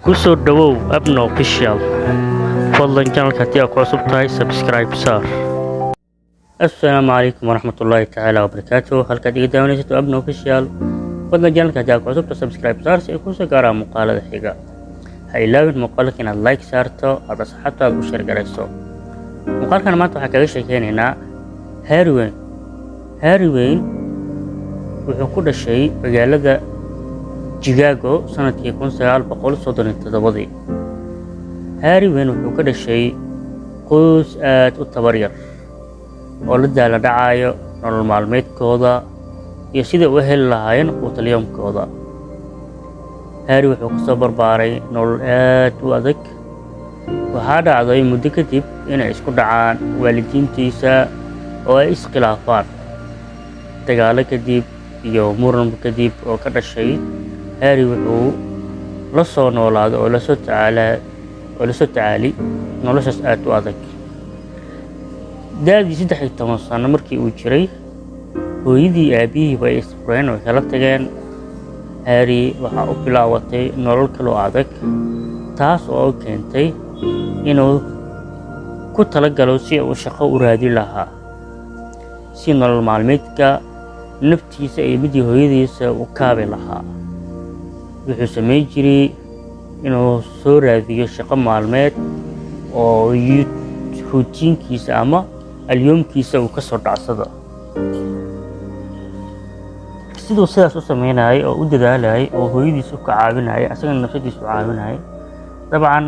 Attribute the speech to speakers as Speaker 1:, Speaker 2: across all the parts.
Speaker 1: Ku soo dhawow Abna Official. Fadlan channelka haddii aad ku cusub tahay, subscribe saar. Assalaamu calaykum waraxmatullaahi tacaala wabarakaatuh. Halkaad iga daawanaysato Abna Official. Fadlan channelka haddii aad ku cusub tahay, subscribe saar si ay kusoo gaaraan muuqaalada xiga. Ha ilaawin muuqaalka inaad like saarto, aad asxaabtaada u share garayso. Muuqaalkan maanta waxaan kaga sheekeynaynaa Harry Wayne. Harry Wayne wuxuu ku dhashay magaalada Chicago sanadkii 1937-dii. Harry Wayne wuxuu ka dhashay qoys aad u tabar yar oo la daala dhacayo nolol maalmeedkooda iyo siday u heli lahaayeen quutalyoomkooda. Harry wuxuu ku soo barbaaray nolol aad u adag. Waxaa dhacday muddo kadib inay isku dhacaan waalidiintiisa oo ay iskhilaafaan. Dagaalo kadib iyo muran kadib oo ka dhashay, Harry wuxuu la soo noolaaday oo lasoo tacaalaa oo lasoo tacaali noloshaas aad u adag. Da'dii 13 sano markii uu jiray, hooyadii aabihiiba ay isfureen oo kala tageen. Harry waxaa u bilaabatay nolol kaloo adag, taas oo keentay inuu ku talagalo si uu shaqo u raadin lahaa, si nolol maalmeedka naftiisa iyo midii hooyadiisa u kaabi lahaa. Wuxuu samayn jiray inuu soo raadiyo shaqo maalmeed oo routinekiisa ama alyoomkiisa uu ka soo dhacsado. Siduu sidaas u sameynayay oo u dadaalayay oo hooyadiis u ka caawinayay, asagana nafsadiisa u caawinayay, dabcan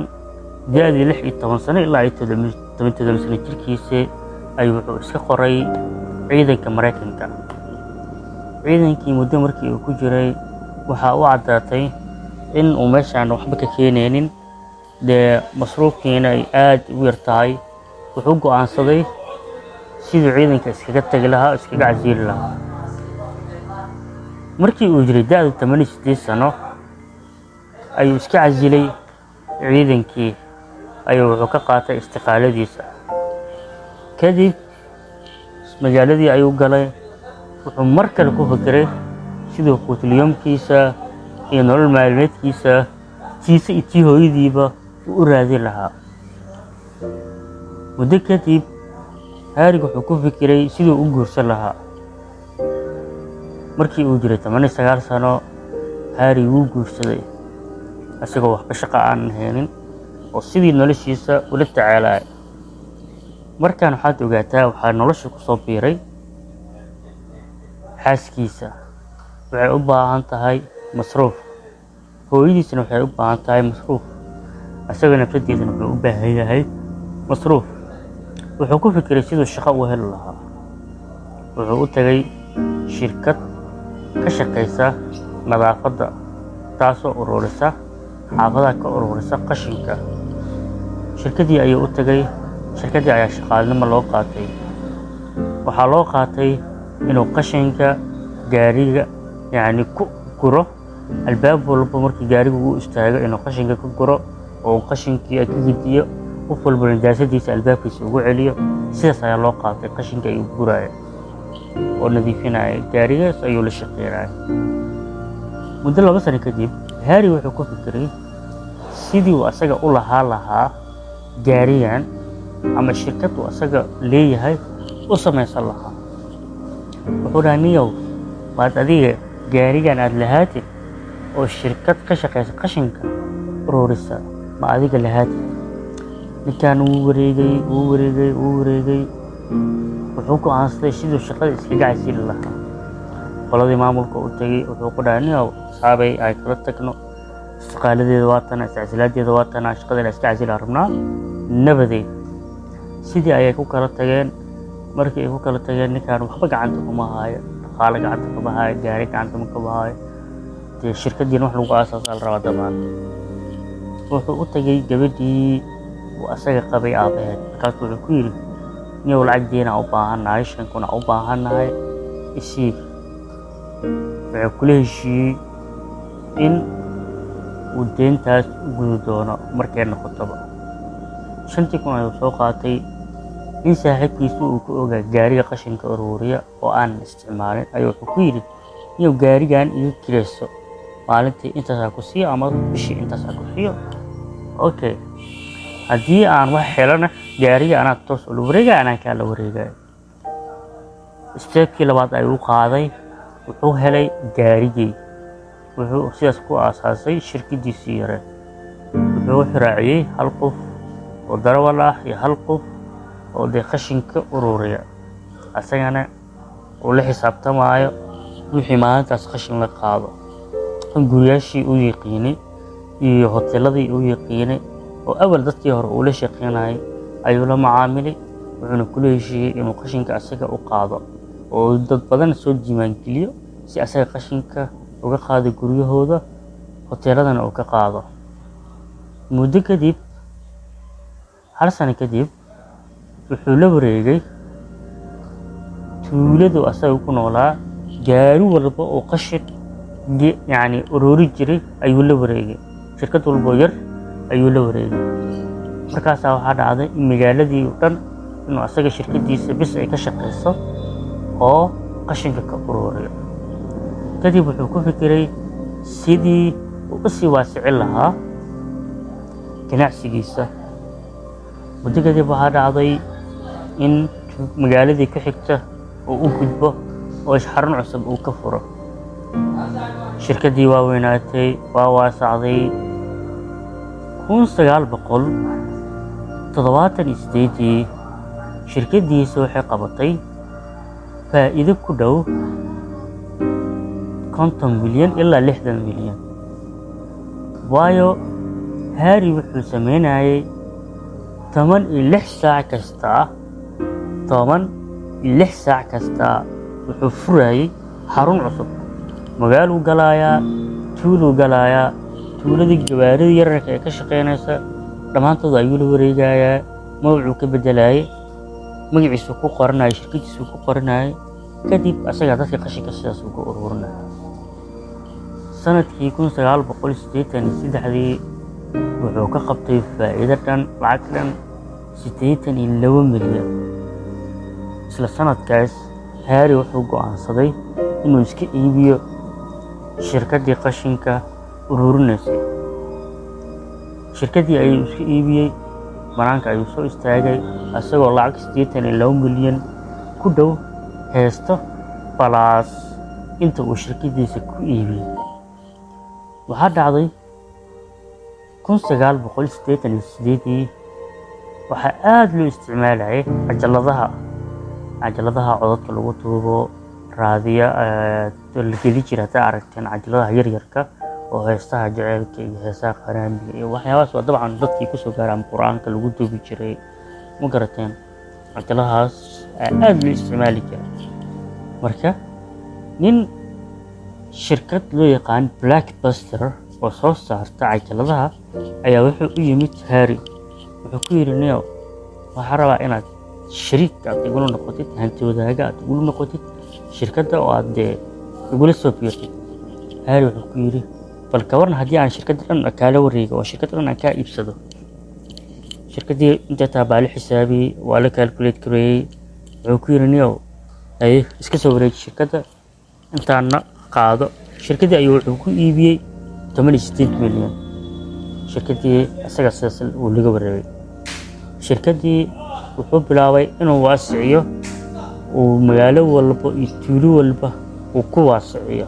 Speaker 1: da'dii 16 sano ilaa iyo 17 sano jirkiisa ayuu wuxuu iska qoray ciidanka Maraykanka. Ciidankii muddo markii uu ku jiray, waxaa u caddaatay in uu meeshaan waxba ka keenaynin, dee masruufkiina ay aad ugu yar tahay. Wuxuu go'aansaday siduu ciidanka iskaga tagi lahaa, iskaga casiili lahaa. Markii uu jiray da'da 18 sano ayuu iska casilay ciidankii, ayuu wuxuu ka qaatay istiqaaladiisa. Kadib magaaladii ayuu galay. Wuxuu mar kale ku fikiray siduu quutulyoomkiisa iyo nolol maalmeedkiisa, tiisa iyo tii hooyadiiba, uu u raadin lahaa. Muddo kadib Harry wuxuu ku fikiray siduu u guursan lahaa. Markii uu jiray 19 sano, Harry wuu guursaday, isagoo waxba shaqo aanan haynin oo sidii noloshiisa ula tacaalaya. Markaan waxaad ogaataa, waxaa nolosha ku soo biiray xaaskiisa. Waxay u baahan tahay masruuf, hooyadiisna waxay u baahan tahay masruuf, isaga nafsadiisana wuxuu u baahan yahay masruuf. Wuxuu ku fikiray siduu shaqo u heli lahaa. Wuxuu u tagay shirkad ka shaqaysa nadaafadda, taasoo ururisa xaafadaha, ka ururisa qashinka. Shirkaddii ayuu u tagay. Shirkaddii ayaa shaqaalinimo loo qaatay. Waxaa loo qaatay inuu qashinka gaariga yacni ku guro albaab walba. Markii gaarigu uu istaago, inuu qashinka ka guro oo uu qashinkii ka gediyo, qof walba nijaasadiisa albaabkiisa ugu celiyo. Sidaas ayaa loo qaatay. Qashinka ayuu guraya oo nadiifinaya, gaarigaas ayuu la shaqeynaya. Muddo 2 sano kadib, Harry wuxuu ku fikiray sidii uu asaga u lahaa lahaa gaarigan ama shirkad uu asaga leeyahay u samaysan lahaa. Wuxuu dhahay, "Niyow, waad adiga gaarigan aad lahaatid oo shirkad ka shaqeysa qashinka ururisa, ma adiga lahaatid?" Ninkan wuu wareegay, wuu wareegay, wuu wareegay. Wuxuu go'aansaday siduu shaqada iskaga casili lahaa. Qoladii maamulka u tegey, wuxuu ku dhahay, "Niyow asxaabay, ay kala tagno, istiqaaladeeda waa tana, iscasilaadeeda waa tana, shaqada ina iska casili rabnaa, nabadeed." Sidii ayay ku kala tageen. Markii ay ku kala tageen, ninkan waxba gacanta kuma haayo, dhaqaale gacanta kama haayo, gaari gacanta ma kama haayo, dee shirkadiina wax lagu aasaasaa la rabaa dabcan. Wuxuu u tagay gabadhii uu asaga qabay aabaheed. Markaas wuxuu ku yidhi, "Niyow, lacag deena u baahannahay, 5,000 u baahannahay, isii." Wuxuu kula heshiiyey in uu deyntaas u gudi doono markay noqotoba. 5,000 ayuu soo qaatay. Nin saaxiibkiisu uu ku ogaa gaariga qashinka uruuriya oo aanan isticmaalin ayuu wuxuu ku yidhi, "Niyow, gaarigan iga kirayso." Maalintii intaasaa ku siiyo ama bishii intaasaa ku siiyo. Okay, haddii aan wax helana, gaariga anaa toos ula wareegaya, anaa kaa la wareegaya. Step-kii labaad ayuu qaaday, wuxuu helay gaarigii. Wuxuu sidaas ku aasaasay shirkadiisii yare. Wuxuu raaciyey hal qof oo darawal ah iyo hal qof oo dee qashinka ururiya, asagana uu la xisaabtamaayo wixii maalintaas qashin la qaado. Guryaashii uu yiqiinay iyo hoteeladii uu yiqiinay oo awal dadkii hore uu la shaqeynayay ayuu la macaamilay, wuxuuna kula heshiiyey inuu qashinka asaga u qaado oo dad badan soo diiwaangeliyo si asaga qashinka uga qaado guryahooda, hoteeladana uu ka qaado. Muddo kadib, hal sano kadib, wuxuu la wareegay tuuladu asaga ku noolaa. Gaari walba oo qashin yacni uruuri jiray ayuu la wareegay, shirkad walboo yar ayuu la wareegay. Markaasaa waxaa dhacday in magaaladii oo dhan inuu asaga shirkadiisa bis ay ka shaqeyso oo qashinka ka uruuriyo. Kadib wuxuu ku fikiray sidii uu usii waasicin lahaa ganacsigiisa. Muddo kadib waxaa dhacday in magaaladii ku xigta uu u gudbo oo xarun cusub uu ka furo. Shirkaddii waa weynaatay, waa waasacday. 1978-dii shirkaddiisa waxay qabatay faa'iido ku dhow 50 milyan ilaa 60 milyan, waayo Harry wuxuu sameynayay 16 saac kasta, 16 saac kasta wuxuu furayay xarun cusub. Magaaluu galayaa, tuuluu galayaa, tuuladii gawaarida yararka ee ka shaqeynaysa dhammaantood ayuu la wareegayaa. Magacuu ka bedelayay, magaciisuu ku qoranayay, shirkadiisuu ku qoranayay. Kadib asagaa dadka qashinka sidaas uga ururinaya. Sanadkii 1983-dii wuxuu ka qabtay faa'iido dhan, lacag dhan 82 milyan. Isla sanadkaas Harry wuxuu go'aansaday inuu iska iibiyo shirkaddii qashinka ururinaysay. Shirkaddii ayuu iska iibiyey, banaanka ayuu soo istaagay isagoo lacag 82 milyan ku dhow haysto, plus inta uu shirkadiisa ku iibiyey. Waxaa dhacday 1988-dii waxaa aada loo isticmaalayay cajaladaha, cajaladaha codadka lagu duubo, raadiya la geli jira. Haddaa aragteen cajaladaha yaryarka oo heesaha jaceylka iyo heesaha qaraamiga iyo waxyaabahaas, waa dabcan dadkii kusoo gaara, ama Qur-aanka lagu duubi jiray, ma garateen? Cajaladahaas aada loo isticmaali jiray. Marka nin shirkad loo yaqaan Blockbuster oo soo saarta cajaladaha ayaa wuxuu u yimid Harry. Wuxuu ku yidhi, "Neo, waxaa rabaa inaad shariik aad igula noqotid, hanti wadaaga aad igula noqotid shirkadda oo aad dee igula soo biirtid." Harry wuxuu ku yidhi, "Bal ka waran haddii aan shirkadda dhan kaala wareego oo shirkadda dhan aan kaa iibsado?" Shirkaddii intay tahay baa la xisaabiyey, waa la calculate gareeyey. Wuxuu ku yidhi, "Nio, haye, iska soo wareeji shirkadda, intaana qaado." Shirkaddii ayuu wuxuu ku iibiyey 18 milyan. Shirkaddii isaga sidaas uu laga wareegay. Shirkaddii wuxuu bilaabay inuu waasiciyo, uu magaalo walba iyo tuulo walba uu ku waasiciyo,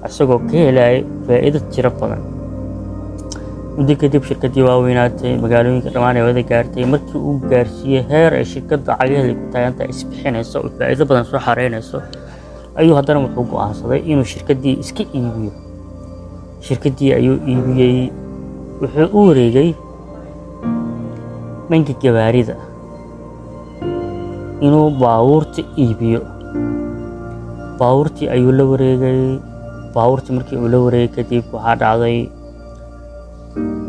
Speaker 1: isagoo ka helaya faa'iido tiro badan. Muddo kadib shirkaddii waa weynaatay, magaalooyinka dhammaan ay wada gaartay. Markii uu gaarsiiyey heer ay shirkadda cagaheeda ku taagantahay, isbixinayso oo faa'iido badan soo xareynayso, ayuu haddana wuxuu go'aansaday inuu shirkaddii iska iibiyo. Shirkaddii ayuu iibiyey. Wuxuu u wareegay dhanka gawaarida, inuu baabuurta iibiyo. Baabuurtii ayuu la wareegay. Baabuurtii markii uu la wareegay kadib, waxaa dhacday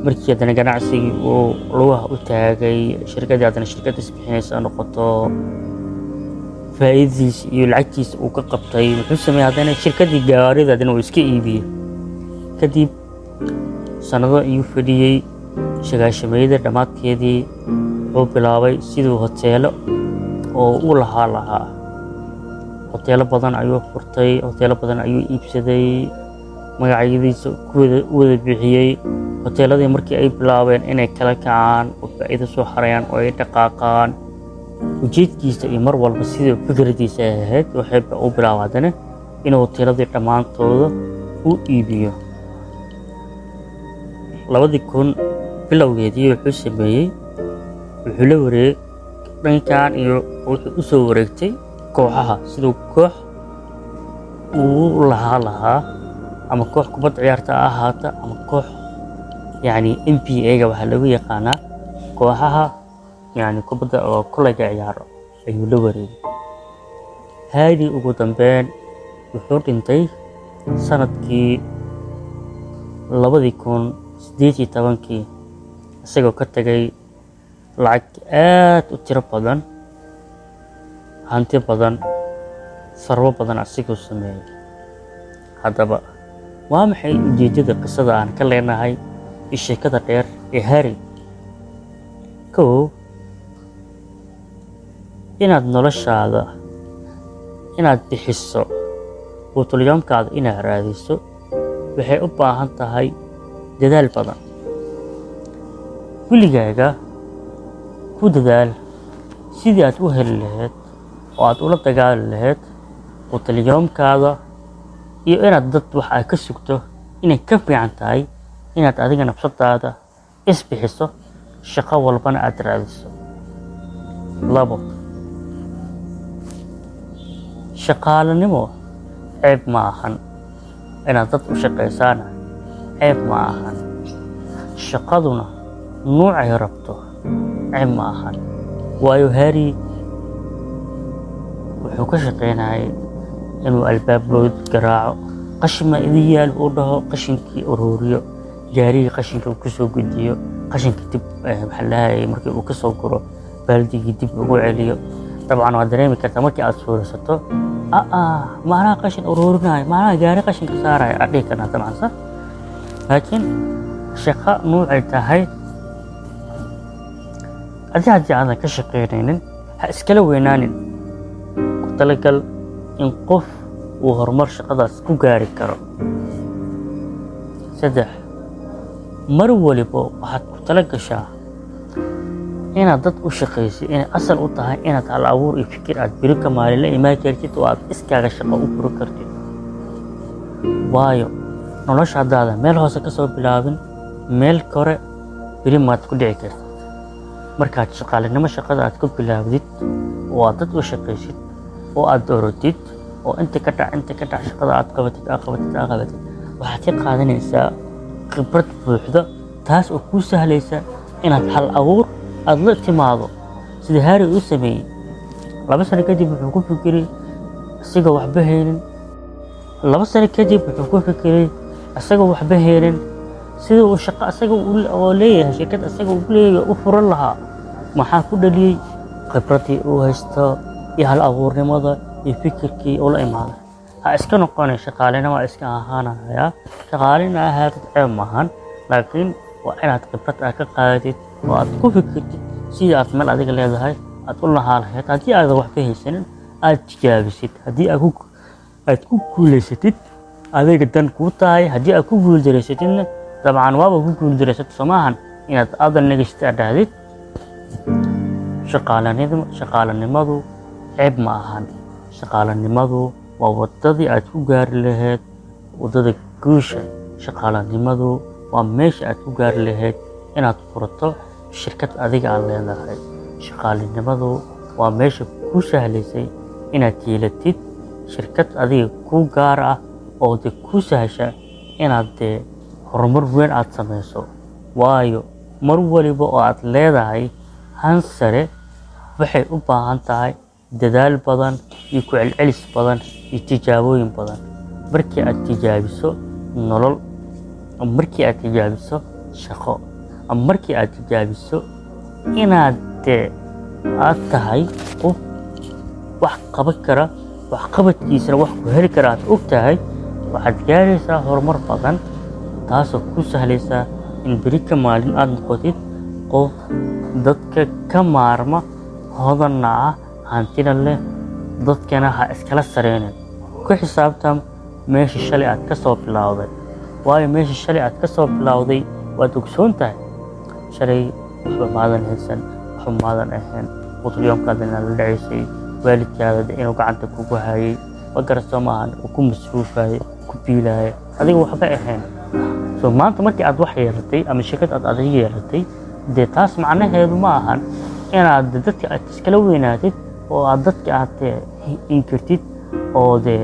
Speaker 1: markii haddana ganacsigii uu lugaha u taagay shirkaddii, haddana shirkad isbixinaysa noqoto, faa'iidadiisa iyo lacagtiisa uu ka qabtay, wuxuu sameeyey haddana shirkaddii gawaarida haddana uu iska iibiyey. Kadib sanado ayuu fadhiyey. Sagaashameeyada dhammaadkeedii wuxuu bilaabay siduu hoteelo oo u lahaa lahaa. Hoteelo badan ayuu furtay, hoteelo badan ayuu iibsaday. Magacyadiisa ku wada bixiyey hoteeladii. Markii ay bilaabeen inay kala kacaan oo faa'iido soo xarayaan oo ay dhaqaaqaan, ujeedkiisa iyo mar walba sidii fikradiisa ay ahayd, waxay u bilaabay haddana inuu hoteeladii dhammaantooda u iibiyo. 2000 bilowgeedii wuxuu sameeyey, wuxuu la wareegay dhankan iyo wuxuu u soo wareegtay kooxaha, siduu koox uu lahaa lahaa ama koox kubadda ciyaarta ha ahaata ama koox, yacni NBA-ga waxaa lagu yaqaanaa kooxaha, yacni kubadda oo kolayga ciyaaro ayuu la wareegay Harry. Ugu dambeyn wuxuu dhintay sanadkii 2018-kii, isagoo ka tagay lacag aad u tiro badan, hanti badan, sarwo badan asigoo sameeyey. Haddaba waa maxay ujeeddada qisada aan ka leenahay iyo sheekada dheer ee Harry? Kow, inaad noloshaada inaad bixiso, quutulyoomkaada inaad raadiso, waxay u baahan tahay dadaal badan. Weligaaga ku dadaal sidii aad u heli lahayd oo aad ula dagaali lahayd quutulyoomkaada, iyo inaad dad wax aad ka sugto inay ka fiican tahay inaad adiga nafsadaada isbixiso, shaqo walbana aad raadiso. Labo, shaqaalanimo ceeb ma ahan, inaad dad u shaqaysaana ceeb ma ahan, shaqaduna nuucay rabto ceeb ma ahan. Waayo, Harry wuxuu ka shaqaynayay inuu albaab loo garaaco, qashin idin yaal uu dhaho, qashinkii uruuriyo, gaarigii qashinka uu kusoo gudiyo, qashinka dib, maxaa lahayay, markii uu kasoo guro baaldigii dib ugu celiyo. Dabcan waad dareemi kartaa markii aad suuraysato, macnaha qashin uruurinayo, macnaha gaari qashinka saaraya aad dhihi karnaa dabcan, sax. Laakiin shaqo nuucay tahay adi haddii aadan ka shaqaynaynin, ha iskala weynaanin. Ku talagal in qof uu horumar shaqadaas ku gaari karo. Saddex, mar waliba waxaad ku tala gashaa inaad dad u shaqaysid inay asal u tahay inaad hal abuur iyo fikir aad beri ka maalin la imaan kartid oo aad iskaaga shaqo u furi kartid. Waayo, nolosha haddaadan meel hoose ka soo bilaabin, meel kore beri maad ku dhici kartid. Markaad shaqaalinimo shaqada aad ku bilaabdid oo aad dad u shaqaysid oo aad orodid oo inta ka dhac, inta ka dhac, shaqada aad qabatid, aad qabatid, aad qabatid, waxaad ka qaadanaysaa khibrad buuxda, taas oo kuu sahlaysa inaad hal abuur aad la timaado, sida Harry uu sameeyey. 2 sano kadib wuxuu ku fikiray isagoo waxba haynin, 2 sano kadib wuxuu ku fikiray isagoo waxba haynin sida uu shaqo isaga oo leeyahay, shirkad isaga uu leeyahay u furan lahaa. Maxaa ku dhaliyey? Khibradii uu haysto iyo hal abuurnimada iyo fikirkii uu la imaaday. Ha iska noqonay shaqaalinimo iska ahaanaya. Shaqaalina ahaatid ceeb maahan, laakiin waa inaad khibrad aad ka qaadatid oo aad ku fikirtid sidii aad meel adiga leedahay aad u lahaa lahayd. Haddii aadan waxba haysanin, aad tijaabisid. Haddii aad ku guulaysatid, adiga dan kuu tahay. Haddii aad ku guuldareysatidna, dabcan waaba ku guuldareysatid, soo maahan inaad aadan negashid aad dhahdid. Shaqaalanimadu ceeb ma ahan. Shaqaalanimadu waa wadadii aad ku gaari lahayd wadada guusha. Shaqaalanimadu waa meesha aad ku gaari lahayd inaad furato shirkad adiga aad leedahay. Shaqaalinimadu waa meesha kuu sahlaysay inaad yeelatid shirkad adiga kuu gaar ah oo dee kuu sahasha inaad dee horumar weyn aad samayso. Waayo, mar waliba oo aad leedahay han sare, waxay u baahan tahay dadaal badan iyo ku celcelis badan iyo tijaabooyin badan. Markii aad tijaabiso nolol ama markii aad tijaabiso shaqo ama markii aad tijaabiso inaad dee aad tahay qof wax qaban kara, wax qabadkiisana wax ku heli kara aad og tahay, waxaad gaaraysaa horumar badan, taasoo kuu sahlaysa in beri ka maalin aad noqotid qof dadka ka maarma, hodanna ah, hantina leh. Dadkana ha iskala sareynin, ku xisaabtam meesha shalay aad ka soo bilowday. Waayo, meesha shalay aad ka soo bilowday waad ogsoon tahay. Shalay waxba maadan haysan, waxba maadan ahayn, qutlyoomkaada inaad la dhacaysay, waalidkaada inuu gacanta kugu hayay, ma garatay? Maahan uu ku masruufayay, ku biilayay, adiga waxba ahayn. So maanta markii aad wax yeelatay ama shirkad aad adiga yeelatay, dee taas macnaheedu ma ahan inaad dadka aad iskala weynaatid oo aad dadka aad inkirtid oo dee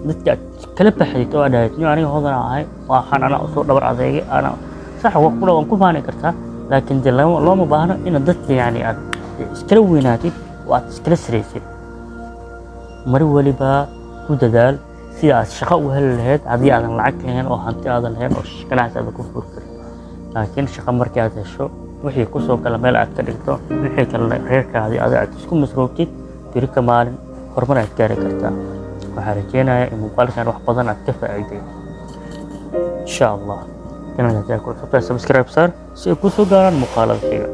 Speaker 1: dadka aad kala baxdid oo aad dhahayd, "Niyo, aniga hodan ahay, waxaan anaa usoo dhabar adeegay." Ana sax waa kula waan ku faani kartaa, laakiin dee looma baahno inaad dadka yani aad iskala weynaatid oo aad iskala saraysid. Mar waliba ku dadaal sida aad shaqo u heli lahayd haddii aadan lacag lahayn oo hanti aadan lahayn oo ganacsi aadan ku furi karin. Laakiin shaqo markii aad hesho, wixii kusoo gala meel aad ka dhigto, wixii kale reerkaadii adiga aad isku masruuftid, beri ka maalin horumar aad gaari kartaa. Waxaan rajeynayaa in muuqaalkan wax badan aad ka faa'iiday, insha Allah. Channelka haddii aad ku cusubtahay, subscribe saar si ay kusoo gaaraan muuqaalada xiga.